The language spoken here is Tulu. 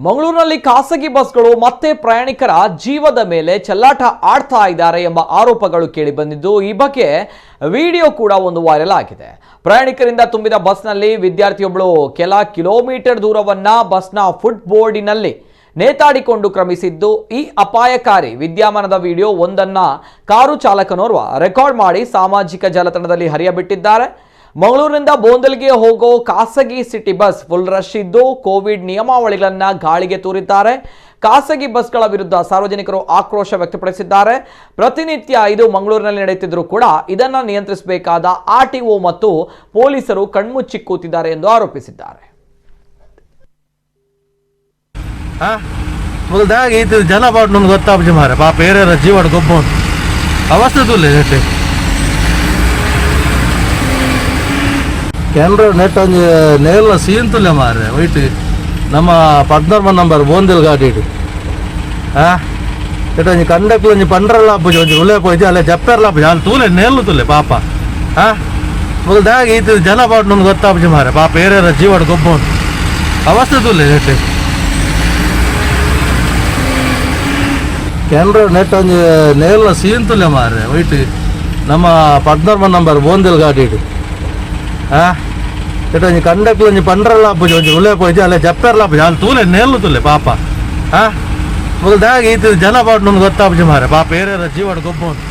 ಮಂಗಳೂರಿನಲ್ಲಿ ಖಾಸಗಿ ಬಸ್ಗಳು ಮತ್ತೆ ಪ್ರಯಾಣಿಕರ ಜೀವದ ಮೇಲೆ ಚೆಲ್ಲಾಟ ಆಡ್ತಾ ಇದ್ದಾರೆ ಎಂಬ ಆರೋಪಗಳು ಕೇಳಿ ಬಂದಿದ್ದು, ಈ ಬಗ್ಗೆ ವಿಡಿಯೋ ಕೂಡ ಒಂದು ವೈರಲ್ ಆಗಿದೆ. ಪ್ರಯಾಣಿಕರಿಂದ ತುಂಬಿದ ಬಸ್ನಲ್ಲಿ ವಿದ್ಯಾರ್ಥಿಯೊಬ್ಬಳು ಕೆಲ ಕಿಲೋಮೀಟರ್ ದೂರವನ್ನ ಬಸ್ನ ಫುಟ್ ಬೋರ್ಡಿನಲ್ಲಿ ನೇತಾಡಿಕೊಂಡು ಕ್ರಮಿಸಿದ್ದು, ಈ ಅಪಾಯಕಾರಿ ವಿದ್ಯಮಾನದ ವಿಡಿಯೋ ಒಂದನ್ನ ಕಾರು ಚಾಲಕನೋರ್ವ ರೆಕಾರ್ಡ್ ಮಾಡಿ ಸಾಮಾಜಿಕ ಜಾಲತಾಣದಲ್ಲಿ ಹರಿಯಬಿಟ್ಟಿದ್ದಾರೆ. ಮಂಗಳೂರಿನಿಂದ ಬೋಂದಲ್ಗೆ ಹೋಗೋ ಖಾಸಗಿ ಸಿಟಿ ಬಸ್ ಫುಲ್ ರಶ್ ಇದ್ದು, ಕೋವಿಡ್ ನಿಯಮಾವಳಿಗಳನ್ನ ಗಾಳಿಗೆ ತೂರಿದ್ದಾರೆ. ಖಾಸಗಿ ಬಸ್ಗಳ ವಿರುದ್ಧ ಸಾರ್ವಜನಿಕರು ಆಕ್ರೋಶ ವ್ಯಕ್ತಪಡಿಸಿದ್ದಾರೆ. ಪ್ರತಿನಿತ್ಯ ಇದು ಮಂಗಳೂರಿನಲ್ಲಿ ನಡೆಯುತ್ತಿದ್ದರೂ ಕೂಡ ಇದನ್ನ ನಿಯಂತ್ರಿಸಬೇಕಾದ ಆರ್ಟಿಒ ಮತ್ತು ಪೊಲೀಸರು ಕಣ್ಮುಚ್ಚಿ ಕೂತಿದ್ದಾರೆ ಎಂದು ಆರೋಪಿಸಿದ್ದಾರೆ. ಮೊದಲು ದಾಗೆ ಈತ ಜನ ಬಾಟ್ ನಮ್ಗೆ ಗೊತ್ತಾಪುಜಿ ಮಾರೆ, ಪಾಪ ಏರ್ಯಾರ ಜೀವಡ್ ಗೊಬ್ಬ ಉಂಟು ಅವಸ್ಥೆ ತುಲ್ಲೆ ನೆಟ್. ಕೆನರಾ ನೆಟ್ ಒಂಜಿ ನೇಲ್ನ ಸೀನ್ ತುಲ್ಲೆ ಮಾರೆ. ವೈಟ್ ನಮ್ಮ 14 ನಂಬರ್ ಬೋಂದಿಲ್ ಗಾಡಿ ಇಡು. ಆ ನೆಟ್ ಒಂಜಿ ಕಂಡಕ್ಲ್ ಒಂಜಿ ಪಂಡ್ರಲ್ಲ ಆಪುಜಿ, ಒಂಜಿ ಉಲೆ ಪೋಯ್ಜಿ ಅಲ್ಲೇ ಜಪ್ಪೆರ್ಲ ಆಪುಜಿ. ಅಲ್ಲಿ ತೂಲೆ ನೇಲ್ಲು ತುಲ್ಲೆ ಪಾಪ. ಆ ಮೊದಲು ದಾಗೆ ಈತ ಜನ ಬಾಟ್ ನಮ್ಗೆ ಗೊತ್ತಾಪುಜಿ ಮಾರೆ, ಪಾಪ ಏರ್ಯಾರ ಜೀವಡ್ ಗೊಬ್ಬ ಉಂಟು ಅವಸ್ಥೆ ತುಲ್ಲೆ ನೆಟ್. ಕೆನರಾ ನೆಟ್ ಒಂಜಿ ನೇಲ್ನ ಸೀನ್ ತುಲ್ಲೆ ಮಾರೆ. ವೈಟ್ ನಮ್ಮ 14 ನಂಬರ್ ಬೋಂದಿಲ್ ಗಾಡಿ ಇಡು. ಆ ನೆಟ್ ಒಂಜಿ ಕಂಡಕ್ಲ್ ಒಂಜಿ ಪಂಡ್ರಲ್ಲ ಆಪುಜಿ, ಒಂಜಿ ಉಲೆ ಪೋಯ್ಜಿ ಅಲ್ಲೇ ಜಪ್ಪೆರ್ಲ ಆಪುಜಿ. ಅಲ್ಲಿ ತೂಲೆ ನೇಲ್ಲು ತುಲ್ಲೆ ಪಾಪ. ಆ ಮೊದಲು ದಾಗೆ ಈತ ಜನ ಬಾಟ್ ನಮ್ಗೆ ಗೊತ್ತಾಪುಜಿ ಮಾರೆ, ಪಾಪ ಏರ್ಯಾರ ಜೀವಡ್ ಗೊಬ್ಬ ಉಂಟು.